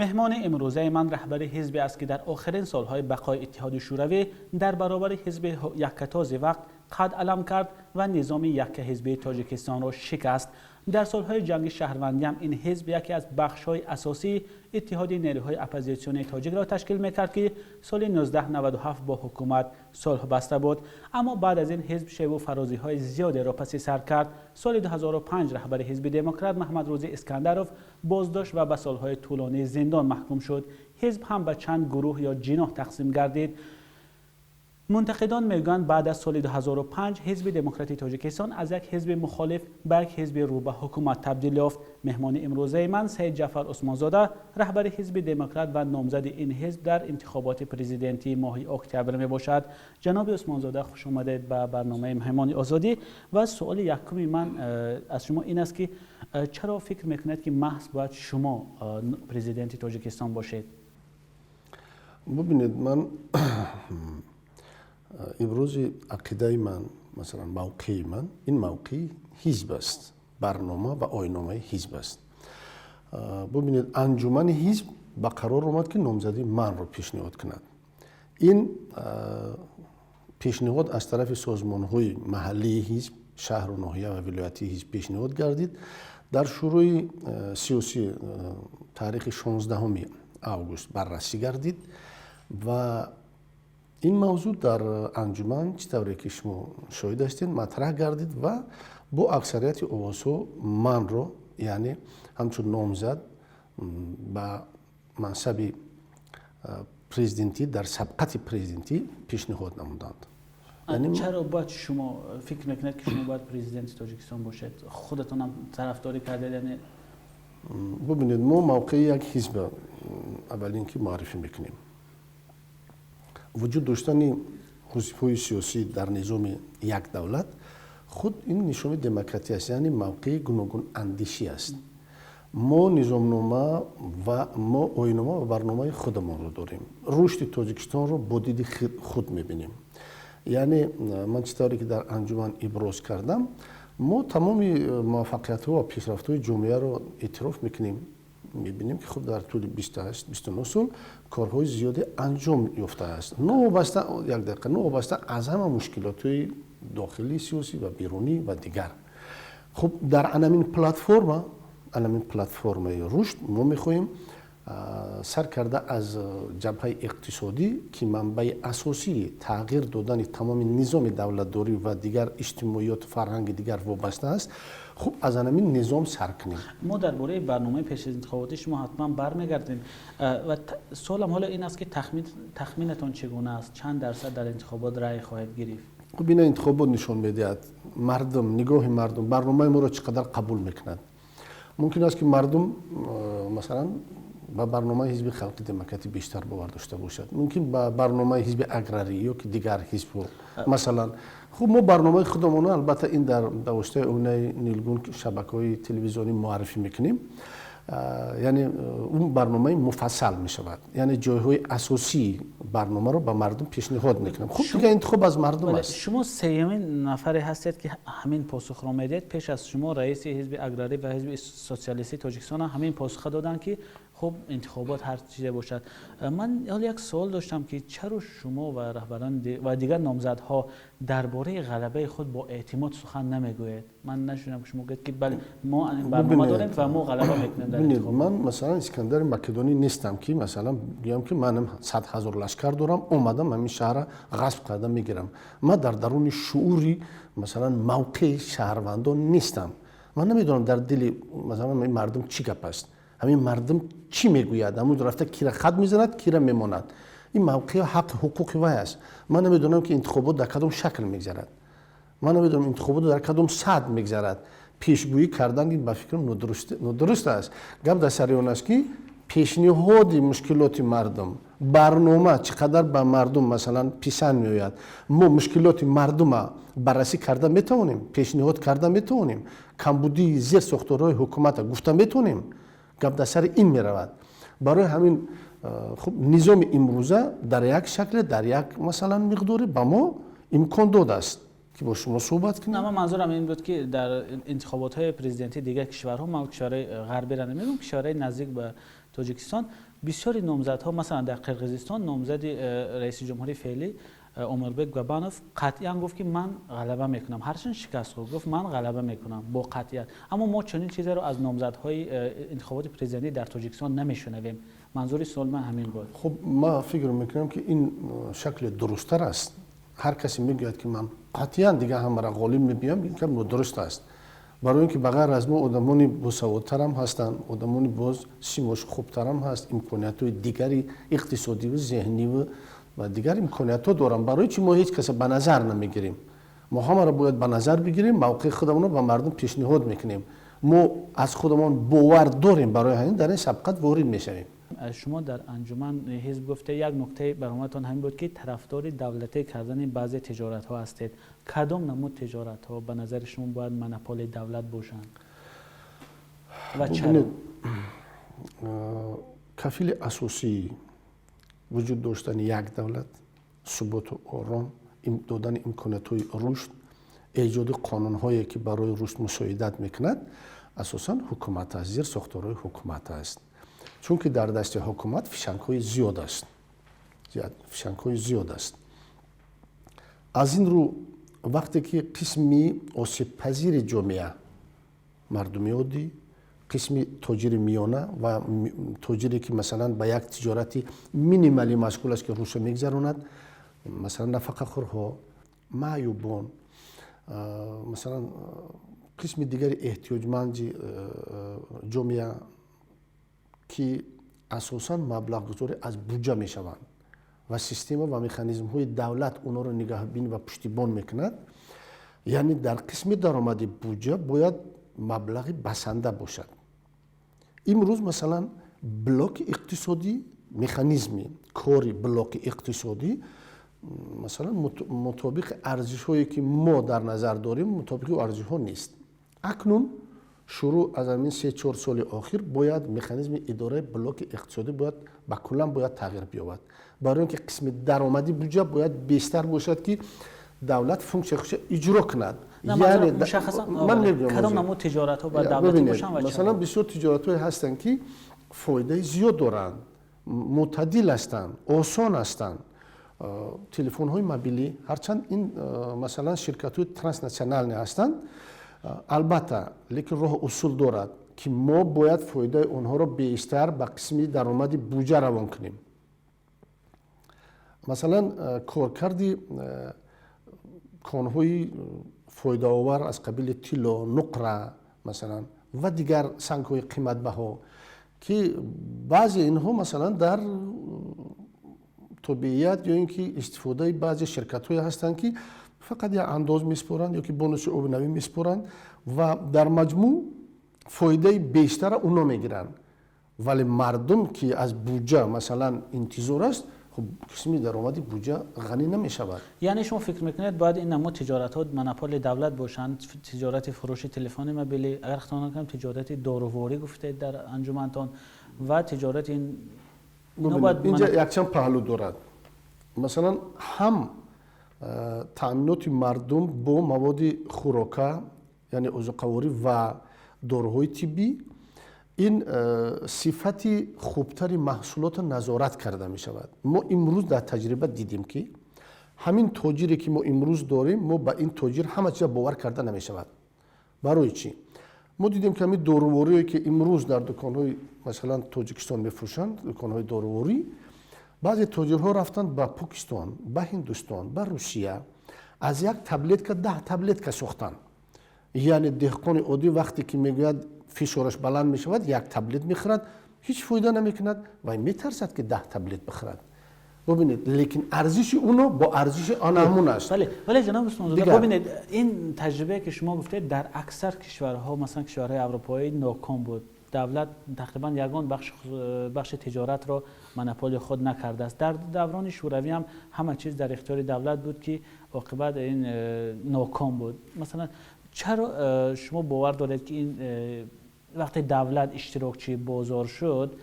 Меҳмони имрӯзаи ман раҳбари ҳизбе аст, ки дар охирин солҳои бақои Иттиҳоди Шӯравӣ дар баробари ҳизби яккатози вақт қад алам кард ва низоми яккаҳизбии Тоҷикистонро шикаст. Дар солҳои ҷанги шаҳрвандӣ ҳам ин ҳизб яке аз бахшҳои асосии иттиҳоди нерӯҳои оппозитсионии тоҷикро ташкил мекард, ки соли 1997 бо ҳукумат сулҳ баста буд. Аммо баъд аз ин ҳизб шеву фарозиҳои зиёдеро паси сар кард. Соли 2005 раҳбари ҳизби Демократ Маҳмадрӯзӣ Искандаров боздошт ва ба солҳои тӯлонии зиндон маҳкум шуд. Ҳизб ҳам ба чанд гурӯҳ ё ҷиноҳ тақсим гардид. Мунтақидон мегӯянд, баъд аз соли 2005 Ҳизби Демократии Тоҷикистон аз як ҳизби мухолиф ба як ҳизби рӯ ба ҳукумат табдил ёфт. Меҳмони имрӯзаи ман Саид Ҷаъфар Усмонзода, раҳбари ҳизби Демократ ва номзади ин ҳизб дар интихоботи президентии моҳи октябр мебошад. Ҷаноби Усмонзода, хуш омадед ба барномаи Меҳмони Озодӣ. Ва суоли якуми ман аз шумо ин аст, ки чаро фикр мекунед, ки маҳз бояд шумо президенти Тоҷикистон бошед? Бубинед, ман имрӯзи ақидаи ман, масалан, мавқеи ман, ин мавқеи ҳизб аст, барнома ва оинномаи ҳизб аст. Бубинед, анҷумани ҳизб ба қарор омад, ки номзадии манро пешниҳод кунад. Ин пешниҳод аз тарафи созмонҳои маҳаллии ҳизб, шаҳру ноҳия ва вилоятии ҳизб пешниҳод гардид. Дар шӯрои сиёсӣ таърихи 16 август баррасӣ гардид ва ин мавзӯъ дар анҷуман, чӣ тавре ки шумо шоҳид ҳастед, матраҳ гардид ва бо аксарияти овозҳо манро, яъне ҳамчун номзад ба мансаби президентӣ дар сабқати президентӣ пешниҳод намуданд. Чаро бояд шумо фикр мекунед, ки шумо бояд президенти Тоҷикистон бошед? Худатонам тарафдорӣ кардед, яъне? Бубинед, мо мавқеи як ҳизб аввалин ки муаррифӣ мекунем. Вуҷуд доштани ҳизбҳои сиёсӣ дар низоми як давлат худ ин нишони демократия аст, яъне мавқеи гуногунандешӣ аст. Мо низомнома ва мо оинома ва барномаи худамонро дорем, рушди Тоҷикистонро бо диди худ мебинем. Яъне ман чӣ тавре ки дар анҷуман иброз кардам, мо тамоми муваффақиятҳо ва пешрафтҳои ҷомеаро эътироф мекунем, мебинем, ки хуб, дар тӯли 28, 29 сол корҳои зиёде анҷом ёфтааст, новобаста, як дақиқа, новобаста аз ҳама мушкилотҳои дохилии сиёсӣ ва берунӣ ва дигар. Хуб, дар анамин платформа, анамин платформаи рушд мо мехоҳем сар карда аз ҷабҳаи иқтисодӣ, ки манбаи асосии тағйир додани тамоми низоми давлатдорӣ ва дигар иҷтимоиёту фарҳанги дигар вобаста аст, хуб, аз анамин низом сар кунем. Мо дар бораи барномаи пешинтихоботии шумо ҳатман бармегардем. Ва суолам ҳоло ин аст, ки тахминатон чӣ гуна аст, чанд дарсад дар интихобот рай хоҳед гирифт? Хуб, ина интихобот нишон медиҳад. Мардум, нигоҳи мардум, барномаи моро чӣ қадар қабул мекунад. Мумкин аст, ки мардум, масалан, ба барномаи Ҳизби Халқи Демократӣ бештар бовар дошта бошад, мумкин ба барномаи Ҳизби Аграрӣ ё ки дигар ҳизбҳо, масалан. Хуб, мо барномаи худамонро албатта ин дар воситаи оинаи нилгун, шабакаҳои телевизионӣ муаррифӣ мекунем. Яъне он барномаи муфассал мешавад, яъне ҷойҳои асосии барномаро ба мардум пешниҳод мекунем. Хуб, дигар интихоб аз мардум аст. Шумо сеюмин нафаре ҳастед, ки ҳамин посухро медиҳед. Пеш аз шумо раиси Ҳизби Аграрӣ ва Ҳизби Социалистии Тоҷикистон ҳамин посуха доданд, ки хуб, интихобот ҳар чизе бошад. Ман ҳоло як суол доштам, ки чаро шумо ва раҳбарон ва дигар номзадҳо дар бораи ғалабаи худ бо эътимод сухан намегӯед? Ман нашунидам, ки шумо гӯед, ки бале, мо барнома дорем ва мо ғалаба мекунем дар интихобот. Ман, масалан, Искандари Македонӣ нестам, ки, масалан, гӯям, ки манам 100 000 лашкар дорам, омадам, ҳамин шаҳрра ғасб карда мегирам. Ман дар даруни шуури, масалан, мавқеи шаҳрвандон нестам. Ман намедонам, дар дили, масалан, мардум чӣ гап аст, ҳамин мардум чӣ мегӯяд, ҳамун рафта кира хат мезанад, кира мемонад. Ин мавқеи ҳаққи ҳуқуқи вай аст. Ман намедонам, ки интихобот дар кадом шакл мегзарад, ман намедонам, интихобот дар кадом сатҳ мегзарад. Пешгӯӣ кардан ин, ба фикрам, нодуруст аст. Гап дар сари он аст, ки пешниҳоди мушкилоти мардум, барнома чӣ қадар ба мардум, масалан, писанд меояд. Мо мушкилоти мардума баррасӣ карда метавонем, пешниҳод карда метавонем, камбудии зер сохторҳои ҳукумата гуфта метавонем. Гап дар сари ин меравад. Барои ҳамин, хуб, низоми имрӯза дар як шакле, дар як, масалан, миқдоре ба мо имкон додааст, ки бо шумо суҳбат кунем. Ман манзурам ин буд, ки дар интихоботҳои президентии дигар кишварҳо, ман кишварҳои ғарбиро намегӯям, кишварҳои наздик ба Тоҷикистон бисёри номзадҳо, масалан дар Қирғизистон номзади раиси ҷумҳури феълӣ Омурбек Бабанов қатъиян гуфт, ки ман ғалаба мекунам. Ҳарчанд шикаст хӯрд, гуфт ман ғалаба мекунам бо қатъият. Аммо мо чунин чизеро аз номзадҳои интихоботи президентӣ дар Тоҷикистон намешунавем. Манзури суоли ман ҳамин буд. Хуб, ман фикр мекунам, ки ин шакли дурусттар аст. Ҳар касе мегӯяд, ки ман қатъиян дигар ҳамаро ғолиб мебиём, ин кам нодуруст аст. Барои ин ки ба ғайр аз мо одамони босаводтарам ҳастанд, одамони боз симош хубтарам ҳаст, имкониятҳои дигари иқтисодиву зеҳниву ва дигар имкониятҳо дорам. Барои чи мо ҳеҷ каса ба назар намегирем? Мо ҳамаро бояд ба назар бигирем, мавқеи худамонро ба мардум пешниҳод мекунем. Мо аз худамон бовар дорем, барои ҳамин дар ин сабқат ворид мешавем. Шумо дар анҷуман ҳизб гуфта, як нуктаи баромадтон ҳамин буд, ки тарафдори давлатӣ кардани баъзе тиҷоратҳо ҳастед. Кадом намуд тиҷоратҳо ба назари шумо бояд монополияи давлат бошанд ва чаро? Кафили асосии вуҷуд доштани як давлат, суботу ором, додани имкониятҳои рушд, эҷоди қонунҳое, ки барои рушд мусоидат мекунад, асосан ҳукумат аст, зер сохторҳои ҳукумат аст. Чунки дар дасти ҳукумат фишангҳои зиёд аст, фишангҳои зиёд аст. Аз ин рӯ, вақте ки қисми осебпазири ҷомеа, мардуми оддӣ, қисми тоҷири миёна ва тоҷире, ки масалан ба як тиҷорати минималӣ машғул аст, ки рӯза мегзаронад, масалан нафақахӯрҳо, маъюбон, масалан қисми дигари эҳтиёҷманди ҷомеа, ки асосан маблағгузорӣ аз буҷа мешаванд ва система ва механизмҳои давлат онҳоро нигаҳбин ва пуштибон мекунад, яъне дар қисми даромади буҷа бояд маблағи басанда бошад. Имрӯз масалан блоки иқтисодӣ, механизми кори блоки иқтисодӣ, масалан мутобиқи арзишҳое, ки мо дар назар дорем, мутобиқи арзишҳо нест. Акнун шурӯъ аз ҳамин 3-4 соли охир бояд механизми идораи блоки иқтисодӣ бояд ба куллан бояд тағйир биёбад, барои ин ки қисми даромади буҷа бояд бештар бошад, ки давлат функсияи худша иҷро кунад. Ман кадом намуд тиҷоратҳо бояд давлатӣ бошанд ва Масалан, бисёр тиҷоратҳое ҳастанд, ки фоидаи зиёд доранд, мӯътадил ҳастанд, осон ҳастанд. Телефонҳои мобилӣ, ҳарчанд ин масалан ширкатҳои транснациональный ҳастанд, албатта, лекин роҳу усул дорад, ки мо бояд фоидаи онҳоро бештар ба қисми даромади буҷа равон кунем. Масалан, коркарди конҳои фоидаовар аз қабили тилло, нуқра масалан ва дигар сангҳои қиматбаҳо, ки баъзе инҳо масалан дар тобеият ё ин ки истифодаи баъзе ширкатҳое ҳастанд, ки фақат як андоз месупоранд ё ки бонуси оби навӣ месупоранд ва дар маҷмӯъ фоидаи бештара оно мегиранд, вале мардум, ки аз буҷа масалан интизор аст, хуб, қисми даромади буҷа ғанӣ намешавад. Яъне шумо фикр мекунед, бояд ин намуд тиҷоратҳо монополи давлат бошанд? Тиҷорати фурӯши телефони мобилӣ, агар хато накунам, тиҷорати доруворӣ гуфтед дар анҷумантон ва тиҷорати ин. Инҷа якчанд паҳлӯ дорад. Масалан, ҳам таъминоти мардум бо маводи хӯрока, яъне озуқаворӣ ва доруҳои тиббӣ, ин сифати хубтари маҳсулотро назорат карда мешавад. Мо имрӯз дар таҷриба дидем, ки ҳамин тоҷире, ки мо имрӯз дорем, мо ба ин тоҷир ҳама чиза бовар карда намешавад. Барои чӣ? Мо дидем, ки ҳамин доруворие, ки имрӯз дар дуконҳои масалан Тоҷикистон мефурӯшанд, дуконҳои доруворӣ, баъзе тоҷирҳо рафтанд ба Покистон, ба Ҳиндустон, ба Русия, аз як таблетка 10 таблетка сохтанд. Яъне деҳқони оддӣ вақте ки мегӯяд, фишораш баланд мешавад, як таблет мехӯрад, ҳеҷ фоида намекунад ва метарсад, ки 10 таблет бихӯрад. Бубинед, лекин арзиши уно бо арзиши он ҳамун аст. Бале, вале ҷаноб Усмонзода, бубинед, ин таҷрибае, ки шумо гуфтед, дар аксар кишварҳо, масалан кишварҳои аврупоӣ, ноком буд. Давлат тақрибан ягон бахши тиҷоратро монополии худ накардааст. Дар даврони шӯравӣ ҳам ҳама чиз дар ихтиёри давлат буд, ки оқибат ин ноком буд. Масалан, чаро шумо бовар доред, ки ин вақте давлат иштирокчии бозор шуд,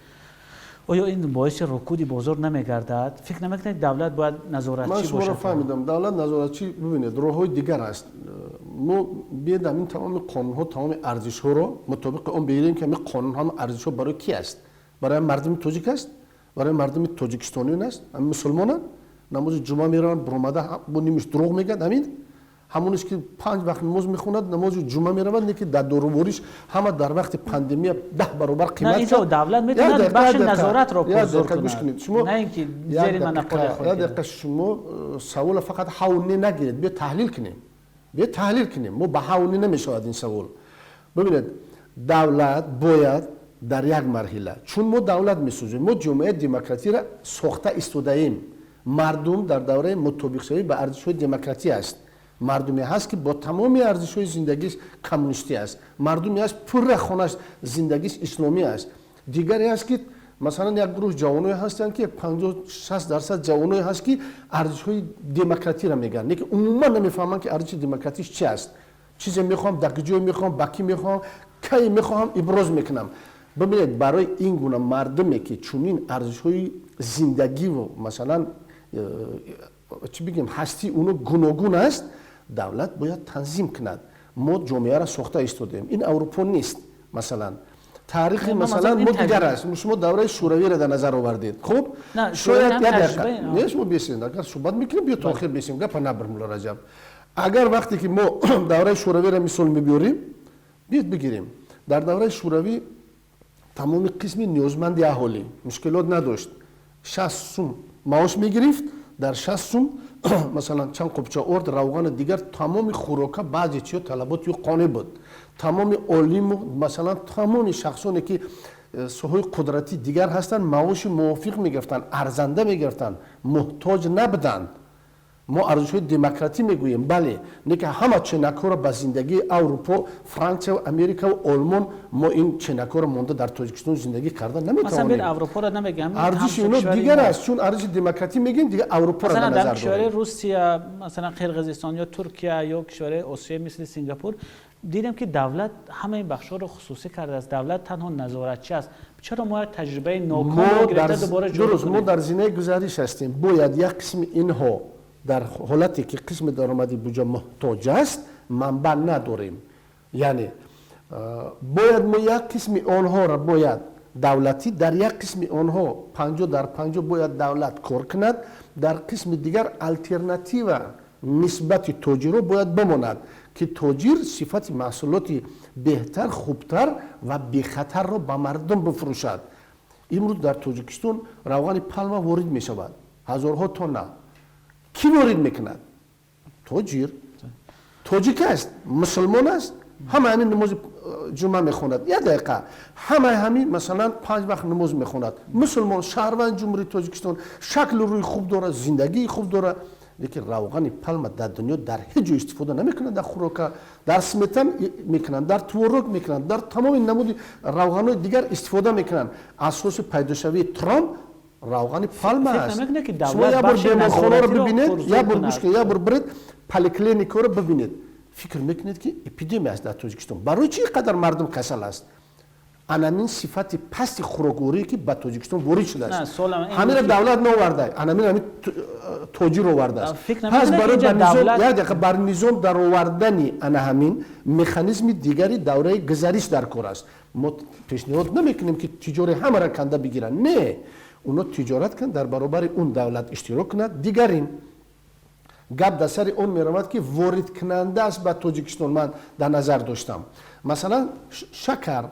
оё ин боиси рукуди бозор намегардад? Фикр намекунед, давлат бояд назоратчӣ Ман шуморо бошад? фаҳмидам. Давлат назоратчӣ, бибинед, роҳҳои дигар аст. Мо биед ҳамин тамоми қонунҳо, тамоми арзишҳоро мутобиқи он бигирем, ки ҳамин қонун, ҳама арзишҳо барои ки аст? Барои мардуми тоҷик аст, барои мардуми тоҷикистониён аст, ҳамин мусулмонанд, намози ҷумъа мераванд, буромада бо нимиш дурӯғ мегӯяд. Ҳамин ҳамонест ки 5 вақт намоз мехонад, намози ҷумъа меравад, не ки дар дорубориш ҳама дар вақти пандемия 10 баробар қимат. Инҷо давлат метавонад бахши назоратро пурзӯр кунад, на ин ки зери монополия худ. Як дақиқа, шумо савола фақат ҳаву не нагиред, биё таҳлил кунем, биё таҳлил кунем. Мо ба ҳаву не намешавад ин савол. Бибинед, давлат бояд дар як марҳила, чун мо давлат месозем, мо ҷомеаи демократиро сохта истодаем. Мардум дар давраи мутобиқшавӣ ба арзишҳои демократӣ аст. Мардуме ҳаст ки бо тамоми арзишҳои зиндагиш коммунистӣ аст, мардуме ҳаст пурра хонаш зиндагиш исломӣ аст, дигаре ҳаст ки масалан як гурӯҳ ҷавоное ҳастанд ки 50-60% ҷавоное ҳаст ки арзишҳои демократиро мегӯянд, лекин умуман намефаҳманд ки арзиши демократиш чи аст. Чизе мехоҳам, дар ҷое мехоҳам, ба кӣ мехоҳам, кай мехоҳам иброз мекунам. Бибинед, барои ин гуна мардуме ки чунин арзишҳои зиндагиву масалан чӣ бигем, ҳастии уно гуногун аст, давлат бояд танзим кунад. Мо ҷомеаро сохта истодаем, ин Аврупо нест. Масалан, таърихи масалан мо дигар аст. Шумо давраи шӯравиро дар назар овардед. Хуб, шояд як дақиқа не, шумо бесед, агар суҳбат мекунем, биё то охир бесем гапа. Набр, мулло Раҷаб, агар вақте ки мо давраи шӯравиро мисол мебиёрем, биёд бигирем, дар давраи шӯравӣ тамоми қисми ниёзманди аҳолӣ мушкилот надошт. 60 сум маош мегирифт, дар 60 сум масалан чанд қубча орд, равғану дигар тамоми хӯрока, баъзе чиё талаботи ӯ қонеъ буд. Тамоми олиму масалан тамоми шахсоне ки соҳаи қудратӣ дигар ҳастанд, маоши мувофиқ мегирифтанд, арзанда мегирифтанд, муҳтоҷ набуданд. Мо арзишҳои демократӣ мегӯем, бале, не ки ҳама ченакҳоро ба зиндагии Аврупо, Франсия, Америкаву Олмон мо ин ченакҳоро монда дар Тоҷикистон зиндагӣ карда наметавонем. Арзиши ино дигар аст. Чун арзиши демократӣ мегӯем, дигар Аврупоро дар назар. Кишвари Русия масалан, Қирғизистон ё Туркия ё кишварҳои Осиё мисли Сингапур дидем ки давлат ҳамаи бахшҳоро хусусӣ кардааст, давлат танҳо назоратчӣ аст. Чаро мо як таҷрибаи нокомро гирифта дубора ҷорӣ? Дуруст, мо дар зинаи гузариш ҳастем. Бояд як қисми инҳо дар ҳолате ки қисми даромади буҷа муҳтоҷ аст, манбаъ надорем, яъне бояд мо як қисми онҳоро бояд давлатӣ, дар як қисми онҳо 50 дар 50 бояд давлат кор кунад, дар қисми дигар алтернатива нисбати тоҷиро бояд бимонад, ки тоҷир сифати маҳсулоти беҳтар, хубтар ва бехатарро ба мардум бифурӯшад. Имрӯз дар Тоҷикистон равғани палма ворид мешавад, ҳазорҳо тонна. Кӣ ворид мекунад? Тоҷир. Тоҷик аст, мусулмон аст, ҳама ҳамин намози ҷумъа мехонад. Як дақиқа, ҳамаи ҳамин масалан 5 вақт намоз мехонад, мусулмон, шаҳрванд Ҷумҳурии Тоҷикистон, шаклу рӯи хуб дорад, зиндагии хуб дорад, лекин равғани палма дар дунё дар ҳеҷ ҷо истифода намекунанд. Дар хӯрока, дар сметан мекунанд, дар творог мекунанд, дар тамоми намуди равғанҳои дигар истифода мекунанд. Асоси пайдошавии тромб равғани палма аст. Шумо як бор беморхонаро бибинед, як бор гӯш кунед, як бор биред поликлиникаро бибинед, фикр мекунед ки эпидемия аст дар Тоҷикистон. Барои чӣ қадар мардум касал аст? Анамин сифати пасти хӯрокворие ки ба Тоҷикистон ворид шудааст, ҳамира давлат наоварда, анамин ҳамин тоҷир овардааст. Пас барои як дақиқа, бар низом даровардани ана ҳамин механизми дигари давраи гузариш дар кор аст. Мо пешниҳод намекунем ки тиҷори ҳамаро канда бигиранд. Не, оно тиҷорат кунанд, дар баробари он давлат иштирок кунад. Дигарин гап дар сари он меравад ки воридкунанда аст ба Тоҷикистон. Ман дар назар доштам масалан шакар,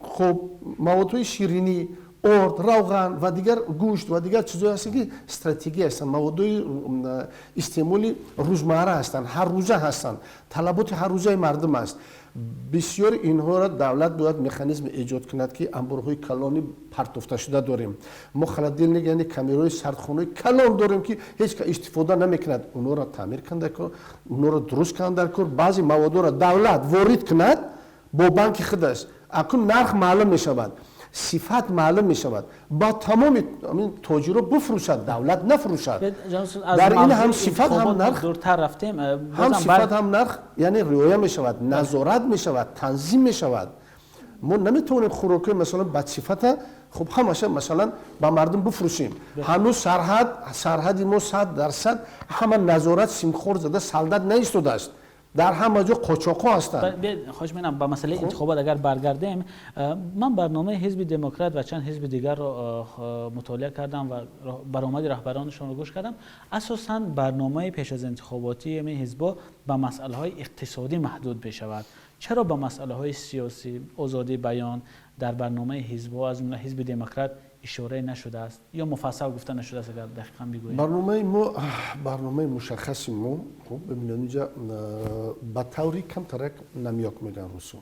хуб, маводҳои ширинӣ, орд, равған ва дигар гӯшт ва дигар чизҳое ҳастанд ки стратегия ҳастанд, маводҳои истеъмоли рӯзмарра ҳастанд, ҳаррӯза ҳастанд, талаботи ҳаррӯзаи мардум аст. Бисёри инҳоро давлат бояд механизм эҷод кунад, ки амборҳои калони партофташуда дорем мо, холодильник, яъне камераҳои сардхонаи калон дорем, ки ҳеҷ кас истифода намекунад. Онҳоро таъмир кунад дар кор, онҳоро дуруст кунад дар кор. Баъзе маводҳоро давлат ворид кунад бо банки худаш, акун нарх маълум мешавад, сифат маълум мешавад, ба тамоми тоҷиро бифурӯшад, давлат нафурӯшад. Дар ин ҳам сифат, ҳам нарх дуртар рафтем. Ҳам сифат, ҳам нарх, яъне риоя мешавад, назорат мешавад, танзим мешавад. Мо наметавонем хӯрокҳои масалан бадсифата, хуб, ҳамаша масалан ба мардум бифурӯшем. Ҳанӯз сарҳади мо 100% ҳама назорат, симхор зада, солдат наистодааст. Дар ҳама ҷо қочоқҳо ҳастанд. Хоҳиш менам, ба масъалаи интихобот агар баргардем, ман барномаи Ҳизби Демократ ва чанд ҳизби дигарро мутолиа кардам ва баромади раҳбаронашонро гӯш кардам. Асосан барномаи пеш аз интихоботии ин ҳизбҳо ба масъалаҳои иқтисодӣ маҳдуд мешавад. Чаро ба масъалаҳои сиёсӣ, озодии баён дар барномаи ҳизбҳо, аз ҷумла Ҳизби Демократ, ишора нашудааст ё муфассал гуфта нашудааст, агар дақиқан бигӯед? Барномаи мо, барномаи мушаххаси мо, хуб, бибинед, инҷа ба таври камтарак намёк мегӯянд русо,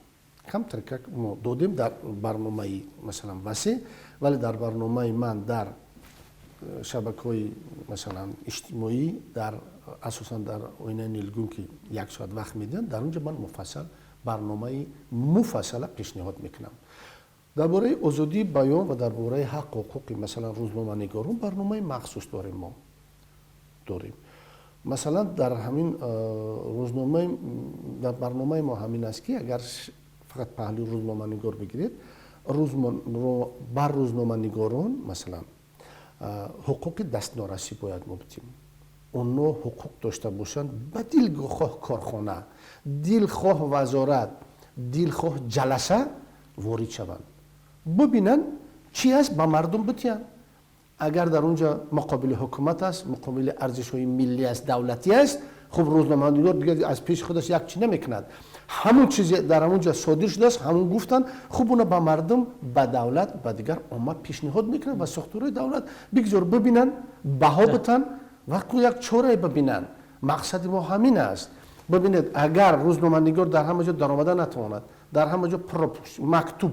камтарак мо додем дар барномаи, масалан, васеъ, вале дар барномаи ман дар шабакаҳои, масалан, иҷтимоӣ, дар асосан дар Оинаи Нилгун, ки як соат вақт медиҳанд, дар он ҷо ман муфассал, барномаи муфассала пешниҳод мекунам дар бораи озодии баён ва дар бораи ҳаққу ҳуқуқи, масалан, рӯзноманигорон. Барномаи махсус дорем, мо дорем, масалан, дар ҳамин рӯзномаи, дар барномаи мо ҳамин аст, ки агар фақат паҳлӯи рӯзноманигор бигиред, бар рӯзноманигорон, масалан, ҳуқуқи дастнорасӣ бояд мо битем, онҳо ҳуқуқ дошта бошанд ба дилхоҳ корхона, дилхоҳ вазорат, дилхоҳ ҷаласа ворид шаванд, бубинанд, чӣ аст, ба мардум битиҳанд. Агар дар он ҷо муқобили ҳукумат аст, муқобили арзишҳои миллӣ аст, давлатӣ аст, хуб, рӯзноманигор дигар аз пеши худаш як чӣ намекунад. Ҳамон чизе дар ҳамон ҷо содир шудааст, ҳамон гуфтанд, хуб, уна ба мардум, ба давлат, ба дигар омма пешниҳод мекунад ва сохторҳои давлат бигзор бибинанд, баҳо битанд ва як чорае бибинанд. Мақсади мо ҳамин аст. Бибинед, агар рӯзноманигор дар ҳама ҷо даромада натавонад, дар ҳама ҷо пропуск, мактуб,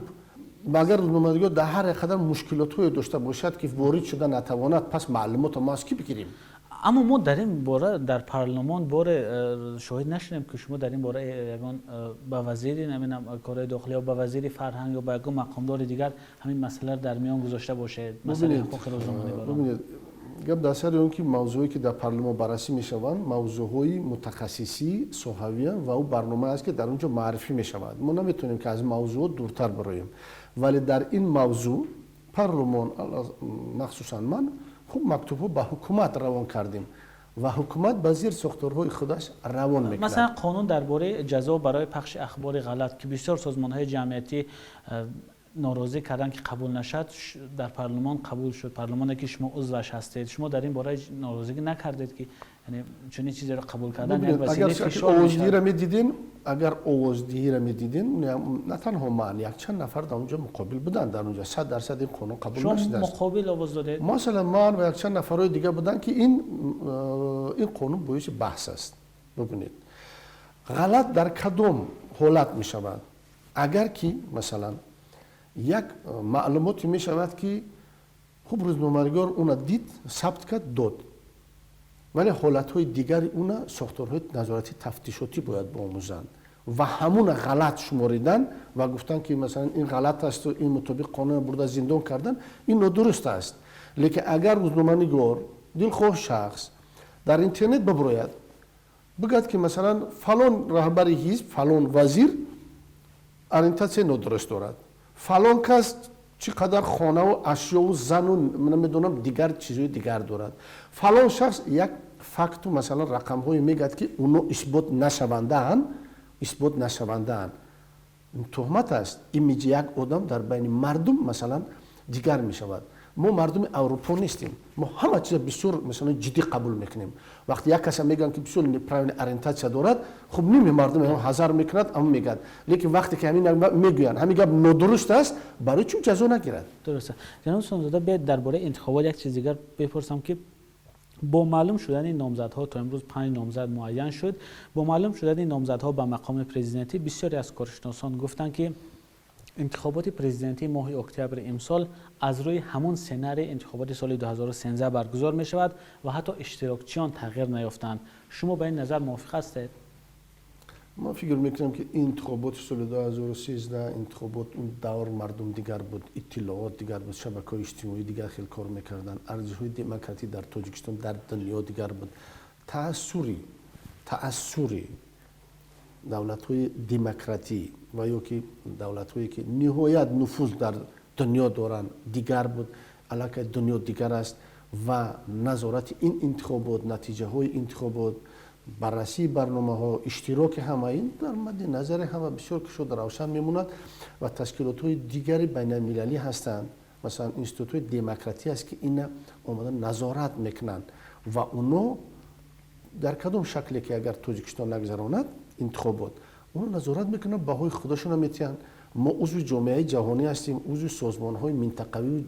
агар рӯзноманигор дар ҳар қадар мушкилотҳое дошта бошад, ки ворид шуда натавонад, пас маълумотро мо аз кӣ бигирем? Аммо мо дар ин бора дар парлумон боре шоҳид нашудем, ки шумо дар ин бора ягон ба вазири намедонам корҳои дохилӣ ё ба вазири фарҳанг ё ба ягон мақомдори дигар ҳамин масъаларо дар миён гузошта бошед, масъалаи ҳуқуқи рӯзноманигорон. Гап дар сари он ки мавзӯое ки дар парлумон баррасӣ мешаванд, мавзӯъҳои мутахассисӣ, соҳавиянд ва ӯ барнома аст, ки дар он ҷо маърифӣ мешавад. Мо наметавонем, ки аз мавзӯъ дуртар бароем, вале дар ин мавзӯъ парлумон, махсусан ман, хуб, мактубҳо ба ҳукумат равон кардем ва ҳукумат ба зир сохторҳои худаш равон мекунад. Масалан, қонун дар бораи ҷазо барои пахши ахбори ғалат, ки бисёр созмонҳои ҷамъиятӣ норозӣ карданд, ки қабул нашад, дар парлумон қабул шуд, парлумоне ки шумо узваш ҳастед. Шумо дар ин бора норозигӣ накардед, ки чунин чизеро қабул кардан як василаи фишор? Овоздиҳиро медидем, агар овоздиҳиро медидем, на танҳо ман, якчанд нафар дар онҷо муқобил буданд. Дар онҷо 100% ин қонун қабул нашудааст. Муқобил овоз додед? Масалан, ман ва якчанд нафарҳои дигар буданд, ки ин қонун боиси баҳс аст. Бибинед, ғалат дар кадом ҳолат мешавад? Агар ки, масалан, як маълумоте мешавад, ки хуб, рӯзноманигор уна дид, сабт кард, дод, вале ҳолатҳои дигари уна сохторҳои назоратӣ, тафтишотӣ бояд биомӯзанд ва ҳамуна ғалат шуморидан ва гуфтан, ки, масалан, ин ғалат асту ин мутобиқ қонун бурда зиндон кардан, ин нодуруст аст. Лекин агар рӯзноманигор, дилхоҳ шахс дар интернет бибирояд, бигӯяд, ки, масалан, фалон раҳбари ҳизб, фалон вазир ориентатсияи нодуруст дорад, фалон кас чӣ қадар хонаву ашёву зану намедонам дигар чизҳои дигар дорад, фалон шахс як факту, масалан, рақамҳое мегӯяд, ки уно исбот нашавандаанд, исбот нашавандаанд, туҳмат аст. Имиҷи як одам дар байни мардум, масалан, дигар мешавад. Мо мардуми Аврупо нестем, мо ҳама чиза бисёр, масалан, ҷиддӣ қабул мекунем. Вақте як каса мегӯянд, ки бисёр неправильный ориентация дорад, хуб, ними мардум ҳазар мекунад, ама мегӯяд. Лекин вақте ки ҳамин мегӯянд, ҳамин гап нодуруст аст, барои чун ҷазо нагирад? Дуруст. Ҷаноб Султонзода, биёед дар бораи интихобот як чиз дигар бипурсам, ки бо маълум шудани номзадҳо, то имрӯз панҷ номзад муайян шуд, бо маълум шудани номзадҳо ба мақоми президентӣ бисёре аз коршиносон гуфтанд, ки интихоботи президентии моҳи октябри имсол аз рӯи ҳамон сценарии интихоботи соли 2013 баргузор мешавад ва ҳатто иштирокчиён тағйир наёфтанд. Шумо ба ин назар мувофиқ ҳастед? Ман фикр мекунам, ки интихоботи соли 2013, интихобот он давр мардум дигар буд, иттилоот дигар буд, шабакаҳои иҷтимоӣ дигар хел кор мекарданд, арзишҳои демократӣ дар Тоҷикистон, дар дунё дигар буд. Таассури давлатҳои демократӣ ва ё ки давлатҳое, ки ниҳоят нуфуз дар дунё доранд, дигар буд. Аллакай дунё дигар аст ва назорати ин интихобот, натиҷаҳои интихобот Баррасии барномаҳо, иштироки ҳама, ин дар мадди назари ҳама бисёр кушода, равшан мемонад. Ва ташкилотҳои дигари байналмилалӣ ҳастанд, масалан, институтҳои демократӣ аст, ки ина омада назорат мекунанд. Ва оно дар кадом шакле ки агар Тоҷикистон нагзаронад интихобот, оно назорат мекунанд, баҳои худашонро метиҳанд. Мо узви ҷомеаи ҷаҳонӣ ҳастем, узви созмонҳои минтақавию,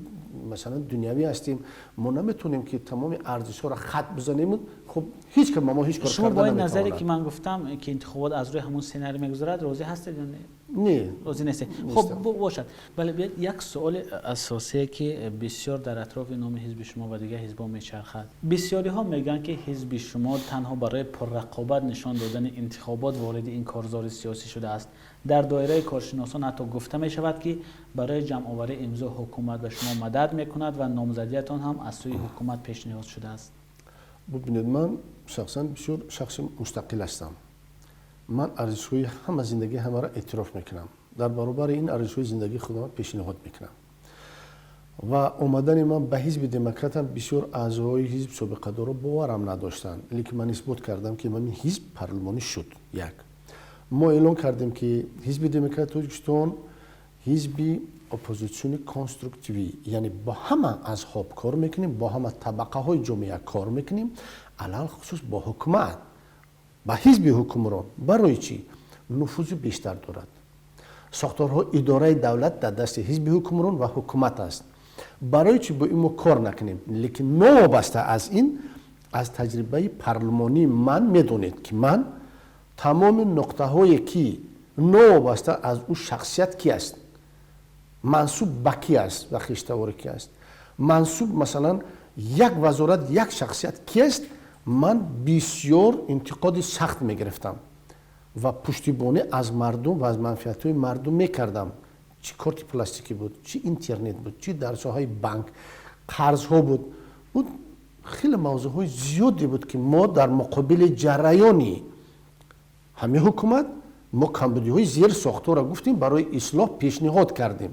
масалан, дунявӣ ҳастем. Мо наметавонем, ки тамоми арзишҳоро хат бизанем. Хуб, ҳеҷ кас ба мо ҳеҷ кор Шумо карда бо ин назаре, наметавонад. ки ман гуфтам, ки интихобот аз рӯи ҳамон сценарий мегузарад, розӣ ҳастед ё не? Не. Розӣ нестед? Нестам. Хуб, бошад. Бале, биёед як суоли асосие, ки бисёр дар атрофи номи ҳизби шумо ва дигар ҳизбҳо мечархад. Бисёриҳо мегӯянд, ки ҳизби шумо танҳо барои пуррақобат нишон додани интихобот вориди ин корзори сиёсӣ шудааст. Дар доираи коршиносон ҳатто гуфта мешавад, ки барои ҷамъоварии имзо ҳукумат ба шумо мадад мекунад ва номзадиятон ҳам аз сӯи ҳукумат пешниҳод шудааст. Бубинед, ман шахсан бисёр шахси мустақил ҳастам. Ман арзишҳои ҳама, зиндагии ҳамаро эътироф мекунам, дар баробари ин арзишҳои зиндагии худро пешниҳод мекунам. Ва омадани ман ба Ҳизби Демократам, бисёр аъзоҳои ҳизб собиқадорро боварам надоштанд, лекин ман исбот кардам, ки ман ҳизб парлумонӣ шуд. Як мо эълон кардем, ки Ҳизби Демократи Тоҷикистон ҳизби оппозитсиони конструктивӣ, яъне бо ҳама азҳоб кор мекунем, бо ҳама табақаҳои ҷомеа кор мекунем, алалхусус бо ҳукумат, ба ҳизби ҳукмрон. Барои чӣ? Нуфузи бештар дорад. Сохторҳои идораи давлат дар дасти ҳизби ҳукмрон ва ҳукумат аст. Барои чӣ бо ин мо кор накунем? Лекин новобаста аз ин, аз таҷрибаи парлумонии ман медонед, ки ман тамоми нуқтаҳое, ки новобаста аз ӯ шахсият ки аст, мансуб ба ки аст ва хештавори ки аст, мансуб, масалан, як вазорат, як шахсият ки аст, ман бисёр интиқоди сахт мегирифтам ва пуштибонӣ аз мардум ва аз манфиатҳои мардум мекардам. Чӣ корти пластикӣ буд, чӣ интернет буд, чӣ дар соҳаи банк қарзҳо буд, хеле мавзӯъҳои зиёде буд, ки мо дар муқобили ҷараёни ҳамин ҳукумат мо камбудиҳои зери сохторро гуфтем, барои ислоҳ пешниҳод кардем.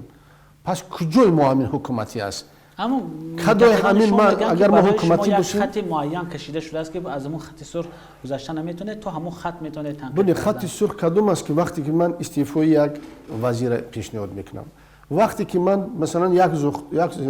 Пас куҷои мо ҳамин ҳукуматӣ аст? Аммо Кадои мунтақидони ҳамин шумо ман мегӯянд, ки агар мо барои ҳукуматӣ шумо як бошем хати муайян кашида шудааст, ки аз ҳамон хати сурх гузашта наметавонед, то ҳамон хат метавонед танқид Буне, кардан. Хати сурх кадом аст, ки вақте ки ман истеъфои як вазира пешниҳод мекунам, вақте ки ман, масалан, як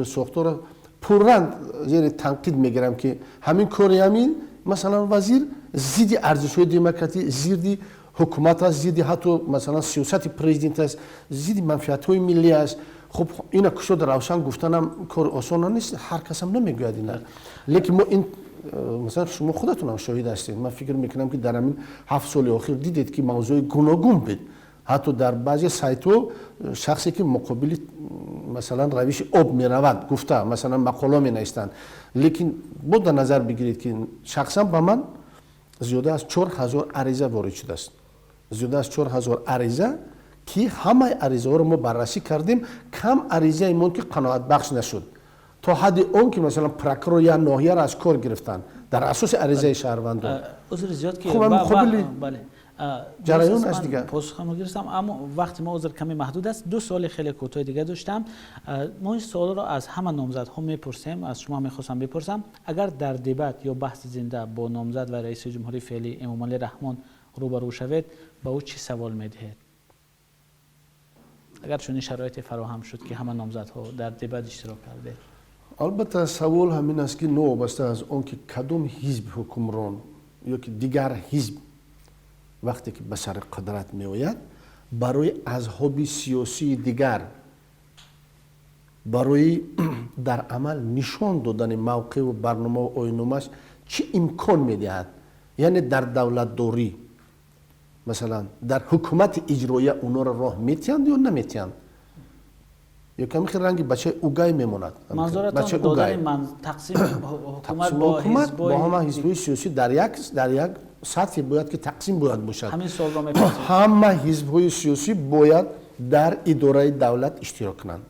сохторро пурранг зери танқид мегирам, ки ҳамин кори ҳамин, масалан, вазир зидди арзишҳои демократӣ, зидди ҳукумат аст, зидди ҳатто, масалан, сиёсати президент аст, зидди манфиатҳои миллӣ аст. Хуб, ина кушода, равшан гуфтанам кори осона нест, ҳар касам намегӯяд ина. Лекин мо ин масалан, шумо худатонам шоҳид ҳастед. Ман фикр мекунам, ки дар ҳамин 7 соли охир дидед, ки мавзӯи гуногун буд. Ҳатто дар баъзе сайтҳо шахсе ки муқобили, масалан, равиши об меравад гуфта, масалан, мақола менавистанд. Лекин бо дар назар бигиред, ки шахсан ба ман зиёда аз 4000 ариза ворид шудааст, зиёда аз 4000 ариза, ки ҳамаи аризаҳоро мо баррасӣ кардем. Кам аризае монд, ки қаноатбахш нашуд, то ҳадди он ки, масалан, прокурор як ноҳияро аз кор гирифтанд дар асоси аризаи шаҳрвандон. Узри зиёд, ки Хуб, ҳамин қобили бале. ҷараён дуруст аст ман дигар. Посухамро гирифтам, аммо вақти мо ҳозир каме маҳдуд аст. Ду суоли хеле кӯтоҳи дигар доштам. Мо ин суолро аз ҳама номзадҳо мепурсем, аз шумо мехостам бипурсам: агар дар дебат ё баҳси зинда бо номзад ва раиси ҷумҳурии феълӣ Эмомалӣ Раҳмон рӯбарӯ шавед, ба ӯ чӣ савол медиҳед, агар чунин шароите фароҳам шуд, ки ҳама номзадҳо дар дебат иштирок кардед? Албатта, савол ҳамин аст, ки новобаста аз он ки кадом ҳизб ҳукмрон ё ки дигар ҳизб вақте ки ба сари қудрат меояд, барои азҳоби сиёсии дигар, барои дар амал нишон додани мавқеъу барномаву оинномааш чӣ имкон медиҳад? Яъне дар давлатдорӣ, масалан, дар ҳукумати иҷроия онҳоро роҳ метиҳанд ё наметиҳанд, ё ками хел ранги бачаи угай мемонад. Манзуратон Бачаи угай. додани тақсими ҳукумат Тақсими бо ҳукумат бо ҳизбҳои ҳама ҳизбҳои сиёсӣ дар як сатҳе бояд ки тақсим бояд бошад. Ҳамин суолро мепурсем. Ҳама ҳизбҳои сиёсӣ бояд дар идораи давлат иштирок кунанд.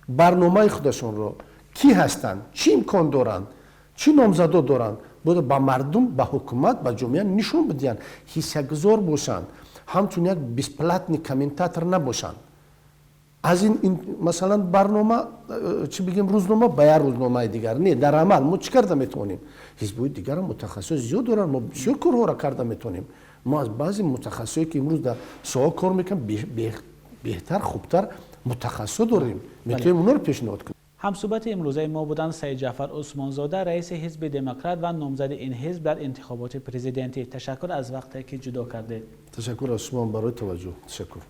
Барномаи худашонро, кӣ ҳастанд, чӣ имкон доранд, чӣ номзадо доранд, бояд ба мардум, ба ҳукумат, ба ҷомеа нишон бидиҳанд, ҳиссагузор бошанд, ҳамчун як бесплатный комментатор набошанд. Аз ин масалан барнома, чӣ бигем, рӯзнома ба як рӯзномаи дигар не. Дар амал мо чӣ карда метавонем? Ҳизбҳои дигарам мутахассисои зиёд доранд, мо бисёр корҳоро карда метавонем. Мо аз баъзе мутахассисое, ки имрӯз дар соҳа кор мекунанд, беҳтар, хубтар мутахассисо дорем, метавонем онҳоро пешниҳод кунем. Ҳамсӯҳбати имрӯзаи мо буданд Саидҷаъфар Усмонзода, раиси Ҳизби Демократ ва номзади ин ҳизб дар интихоботи президентӣ. Ташаккур аз вақте ки ҷудо кардед. Ташаккур аз шумо барои таваҷҷӯҳ, ташаккур.